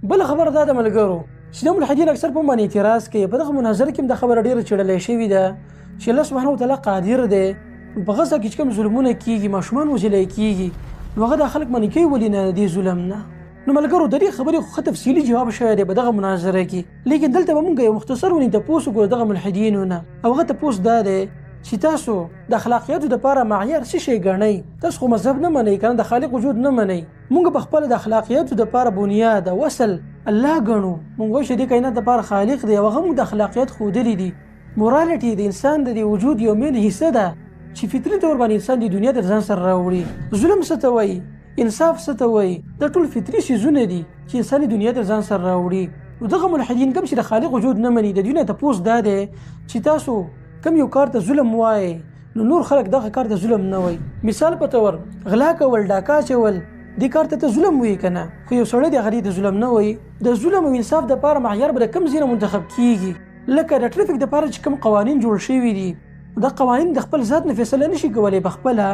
بله خبره دا ده ملګرو چې د ملحدین اکثر په باندې اعتراض کوي. په دغه مناظره کې هم دا خبره ډېره چېړلی شوې ده چې الله سبحانه وتعالی قادر دی، په غزه کې چې کوم ظلمونه کیږي، ماشومان وژلی کیږي، نو هغه دا خلک منع کوي ولې نه د دې ظلم نه؟ نو ملګرو د دې خبرې خو ښه تفصیلي جواب شوی دی په دغه مناظره کې، لیکن دلته به مونږ یو مختصر ونې تپوس وکړو دغه ملحدینو نه، او هغه تپوس دا دی چې تاسو د اخلاقیاتو دپاره معیار څه شی ګڼئ؟ تاسو خو مذهب نه منئ که نه، د خالق وجود نه منئ. مونږ په خپله د اخلاقیاتو دپاره بنیاد او اصل الله ګڼو، مونږ وایو چې دې کائنات دپاره خالق دی او هغه مونږ د اخلاقیات ښودلي دي. مورالټي د انسان د دې وجود یو مین حصه ده چې فطري طور باندې انسان د دنیا د ځان سره راوړي. ظلم څه ته وایي، انصاف څه ته وایي، دا ټول فطري څیزونه دي چې انسان د دنیا د ځان سره راوړي. نو دغه ملحدین کوم چې د خالق وجود نه مني، د دوی نه تپوس دا دی چې تاسو کوم یو کار ته ظلم وایئ نو نور خلک دغه کار ته ظلم نه وایي. مثال په طور غلا کول، ډاکه اچول، دې کار ته ته ظلم وایي که نه، خو یو سړی دی هغه دې ته ظلم نه وایي. د ظلم او انصاف دپاره معیار به د کوم ځای نه منتخب کیږي؟ لکه د ټریفک دپاره چې کوم قوانین جوړ شوي دي، دا قوانین د خپل ذات نه فیصله نشي کولی په خپله،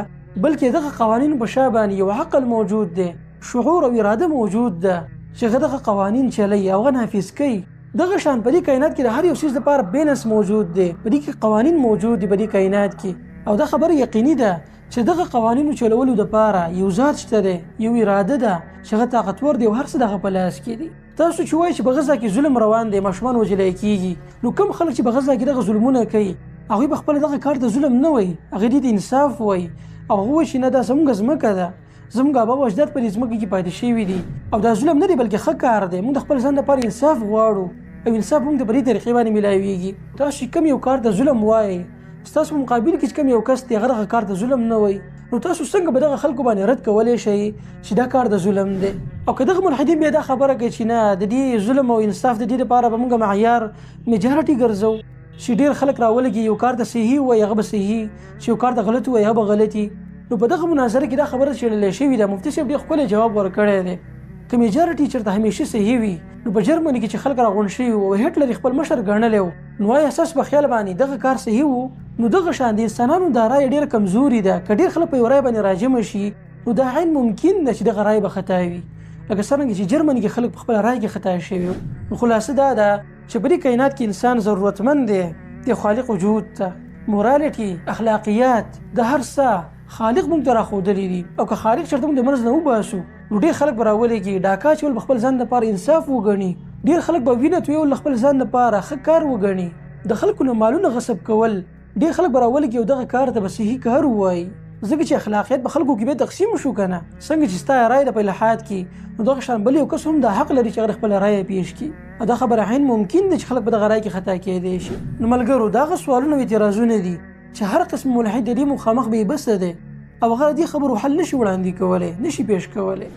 بلکې دغه قوانین په شا باندې یو عقل موجود دی، شعور او اراده موجود ده چې هغه دغه قوانین چلی او هغه نافذ کوي. دغه شان په دې کائنات کې د هر یو څیز دپاره بیلنس موجود دی، په دې کې قوانین موجود دي په دې کائنات کې، او دا خبره یقیني ده چې دغه قوانینو چلولو دپاره یو ذات شته دی، یو اراده ده چې هغه طاقتور دی او هر څه د هغه په لاس کې دي. تاسو چې وایئ چې په غزه کې ظلم روان دی، ماشومان وژلی کیږي، نو کوم خلک چې په غزه کې دغه ظلمونه کوي هغوی په خپله دغه کار ته ظلم نه وایي، هغې دې ته انصاف وایي او هغه وایي چې نه دا زموږ ځمکه ده، زموږ ابا او اجداد په دې ځمکه کې پاتې شوي دي او دا ظلم نه دی بلکې ښه کار دی، موږ د خپل ځان لپاره انصاف غواړو او انصاف موږ ته په دې طریقې باندې میلاویږي. تاسو چې کوم یو کار ته ظلم وایئ، ستاسو په مقابل کې چې کوم یو کس دی هغه دغه کار ته ظلم نه وایي، نو تاسو څنګه به دغه خلکو باندې رد کولی شئ چې دا کار د ظلم دی؟ او که دغه ملحدین بیا دا خبره کوي چې نه د دې ظلم او انصاف د دې لپاره به موږ معیار میجارټي ګرځو چې ډېر خلک راولګي، یو کار ته صحیح ووایي هغه به صحیح، چې یو کار ته غلط ووایي هغه به غلطي. نو په دغه مناظره کې دا خبره څېړلی شوې ده، مفتي صاحب ډېر ښکلی جواب ورکړی دی. که میجارټي چېرته همیشه صحیح وي، نو په جرمني کې چې خلک راغونډ شوي وو او هټلر یې خپل مشر ګڼلی و، نو آیا ستاسو په خیال باندې دغه کار صحیح و؟ نو دغه شان د انسانانو دا رایه ډېره کمزوري ده، که ډېر خلک په یوه رایه باندې راجمع شي نو دا عین ممکن ده چې دغه رایه به خطا وي، لکه څرنګه چې جرمني کې خلک په خپله رایه کې خطا شوي وو. نو خلاصه دا ده چې په دې کائنات کې انسان ضرورتمند دی د خالق وجود ته، مورالټي، اخلاقیات، د هر څه خالق موږ ته راښودلي دي، او که خالق چېرته موږ د منځ نه وباسو نو ډېر خلک به راولېږي ډاکه اچول به خپل ځان دپاره انصاف وګڼي، ډېر خلک به وینه تویول له خپل ځان دپاره ښه کار وګڼي، د خلکو نه مالونه غصب کول ډېر خلک به راولېږي او دغه کار ته به صحیح کار ووایي، ځکه چې اخلاقیات په خلکو کې بیا تقسیم شو که نه. څنګه چې ستا رایه ده په الحاد کې، نو دغه شان بل یو کس هم دا حق لري چې هغه خپله رایه پیش کړي، او دا خبره عین ممکن ده چې خلک په دغه رایه کې خطا کېدی شي. نو ملګرو دا هغه سوالونه او اعتراضونه دي چې هر قسم ملحد د دې مخامخ بې بسه دی او هغه د دې خبرو حل نشي وړاندې کولی، نشي پیش کولی.